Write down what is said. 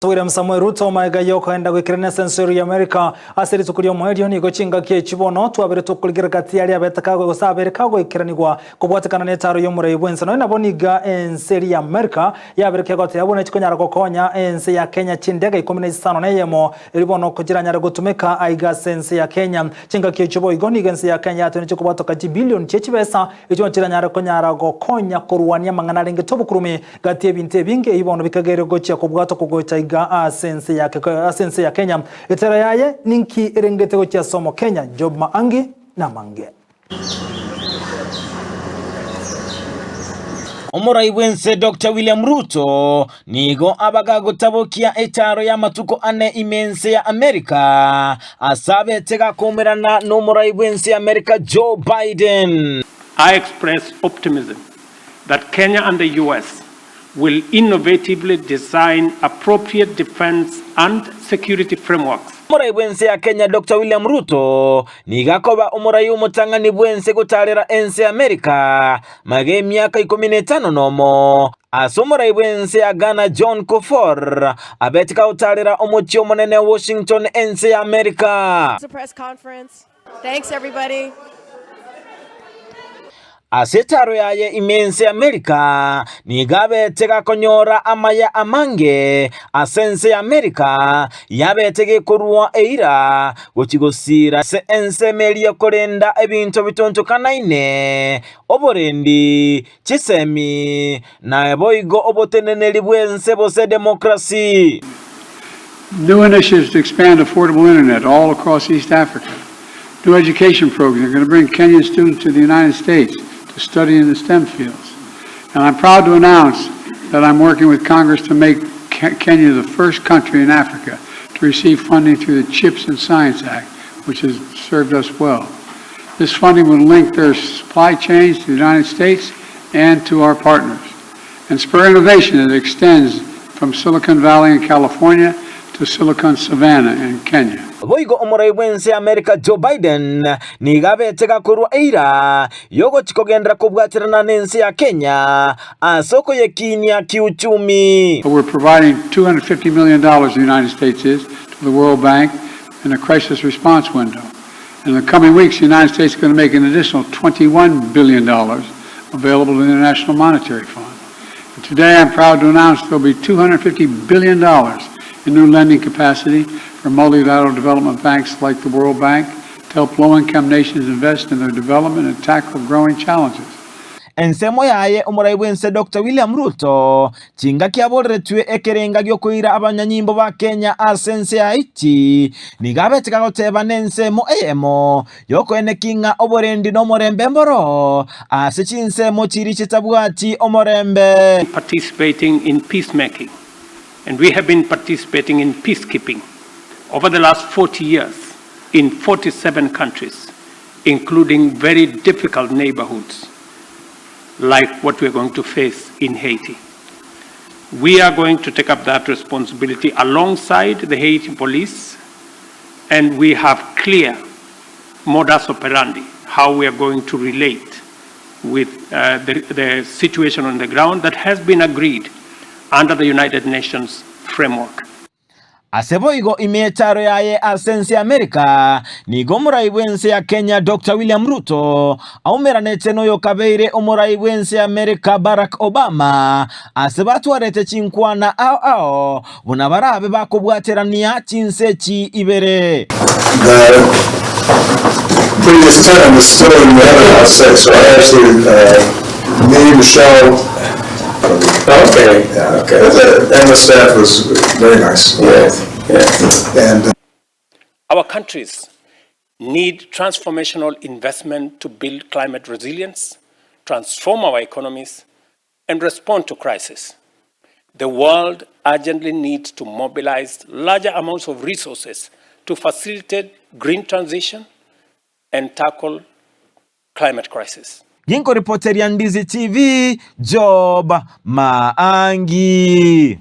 William Samoei Ruto magega y'okoenda goikerania ase ense ya Amerika ase rituko ri'omoerio nigo chingaki echi bono twabere tokorigereria gati aria abete kago gose abere kagoikeranigwa kobwatekana n'etaro y'omorai bw'ense nonya nabo niga ense eria ya Amerika yabere kegoteba buna chikonyara gokonya ense ya Kenya chindege ikomi na isano na eyemo erio bono kochiranyare gotumeka aiga ase ense ya Kenya chingaki echio boigo nigo ense ya Kenya yatonetie kobwatoka chibilioni chie chibesa echio chiranyare konyara gokonya korwania amang'ana arengete obokurumi Gati ebinto ebinge ebi bono bikageire gochia kobwatwa kogocha iga ase ense ya ase ense ya Kenya. Etera yaye ninki erengete gochia ase Omokenya Job Maangi namange. Omorai bw'ense Doctor William Ruto nigo abaga gotabokia etaaro y'amatuko ane ime ense ya Amerika ase abete gakoumerana n'omorai bw'ense ya Amerika Joe Biden. I express optimism that Kenya and the US will innovatively design appropriate defence and security frameworks. Omorai bw'ense ya Kenya Doctor William Ruto nigo akoba omorai omotang'ani bw'ense gotarera ense ya Amerika magega emiaka ikomi na etano nomo ase omorai bw'ense ya Ghana John Kufuor abete kagotarera omochie omonene Washington ense ya Amerika. It's a press conference. Thanks everybody. Ase etaaro yaye ime ense y'Amerika nigo abete gakonyora amaya amange ase ense y'Amerika yabete gekorua eira gochia gosiira ase ensemo eria korenda ebinto bitonchokanaine, oborendi, chisemi, na boigo oboteneneri bw'ense gose demokrasi. New initiatives to expand affordable internet all across East Africa. New education programs are going to bring Kenyan students to the United States to study in the STEM fields. And I'm proud to announce that I'm working with Congress to make Kenya the first country in Africa to receive funding through the CHIPS and Science Act, which has served us well. This funding will link their supply chains to the United States and to our partners, and spur innovation that extends from Silicon Valley in California to Silicon Savannah in Kenya. Boigo omorai bw'ense ya Amerika Joe Biden nigo abete gakorwa eira y'ogochia kogenderera kobwaterana n'ense ya Kenya ase okoyekinia kiuchumi. But we're providing $250 million, the United States is, to the World Bank in a crisis response window. In the coming weeks, the United States is going to make an additional $21 billion available to the International Monetary Fund. And today, I'm proud to announce there'll be $250 billion in new lending capacity for multilateral development banks like the World Bank to help low-income nations invest in their development and tackle growing challenges. Ensemo yaye omorai bw'ense Doctor William Ruto Chingaki aboreretwe ekerenga gi'okoira abanyanyimbo ba Kenya ase ense ya Haiti, nigo abete gagoteba nensemo eyemo y'okoenekia ng'a oborendi nomorembe mboro ase chinsemo chiria chitabwati omorembe. Participating in peacemaking and we have been participating in peacekeeping over the last 40 years in 47 countries including very difficult neighborhoods. like what we are going to face in Haiti. We are going to take up that responsibility alongside the Haiti police, and we have clear modus operandi how we are going to relate with uh, the, the situation on the ground that has been agreed under the United Nations framework. Ase boigo ime echaro yaye ase ense ya Amerika, nigo omorai bw'ense ya Kenya Doctor William Ruto aumeranete noyokabeire omorai bw'ense ya Amerika Barack Obama ase batwarete chinkwana ao ao buna barabe bakobwaterania chinse echi ibere. The previous tenant is still in the other house, so I actually, me, Michelle, Okay. Yeah, okay. And the staff was very nice. Yes, yes. And Our countries need transformational investment to build climate resilience, transform our economies, and respond to crisis. The world urgently needs to mobilize larger amounts of resources to facilitate green transition and tackle climate crisis. Ginkoripoteria Ndizi TV, Job Maangi.